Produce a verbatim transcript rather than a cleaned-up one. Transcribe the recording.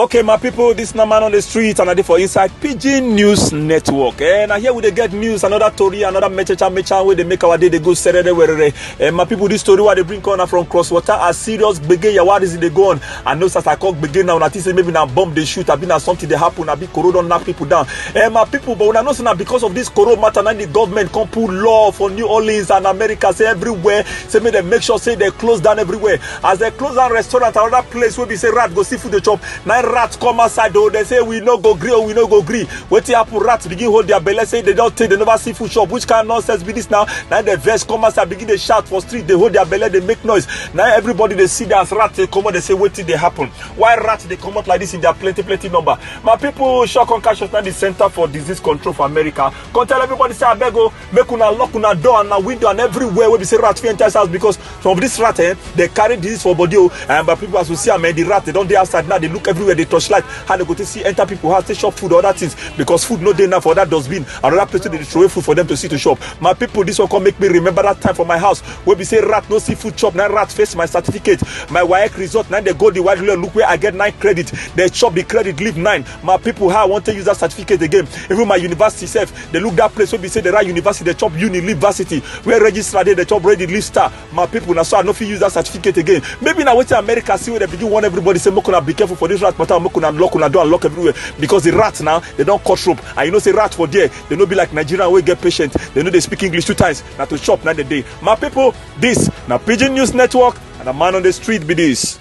Okay, my people, this na Man on the Street, and I dey for inside Pidgin News Network. And I hear we dey get news, another tori, another mecha mecha wey dey make our day dey go serere werere. And my people, this story wey I dey bring come na from Cross Water, as serious gbege yawaris dey go on. I know, as I call gbege now, una think say maybe na bomb dey shoot, abi na something dey happen, abi corona don knock people down. And my people, but una know say na because of this corona matter, na the government come put law for New Orleans and America, say everywhere, say make dem make sure say dem close down everywhere. As dem close down restaurant and other place wey be say rat go see food dey chop, na rat come outside o. Dem say, "We no go gree o, we no go gree." Wetin happen? Rat begin hold their belle, say dem don tey dem never see food chop. Which kind nonsense be this now? Na dem vex come outside, begin dey shout for street, dey hold their belle, dey make noise. Na everybody dey see that as rat dey comot, dey say, "Wetin dey happen? Why rat dey comot like this in their plenty plenty number?" My people, shock come catch us, na the Center for Disease Control for America come tell everybody say, "Abeg o, make una lock una door and una window and everywhere wey be say rat fit enter house, because some of this rat, eh, dey carry disease for body o." And my people, as we see am, eh, the rat, dem don dey outside now, dey look everywhere, dey torchlight how dem go take see enter people house, take chop food or other things, because food no dey now for that dustbin and other place wey dem dey throway food for them to see to chop. My people, this one come make me remember that time for my house wey be say rat no see food chop, na rat face my certificate, my WAEC result, na dem go the wide look where I get nine credit, dem chop the credit, leave nine. My people, how I wan take use that certificate again? Even my university sef, dem look that place wey be say dem write university, dem chop university, where registrar dey, dem chop ready leave star. My people, na so I no fit use that certificate again. Maybe na wetin America see wey dem begin warn everybody say make una be careful for this rat matter, make una lock una door and lock everywhere, because the rat now, dem don cut rope. And you know say rat for there, dem no be like Nigerian wey get patient, dem no dey speak English two times, na to chop na dem dey. My people, this na Pidgin News Network, and na Man on the Street be this.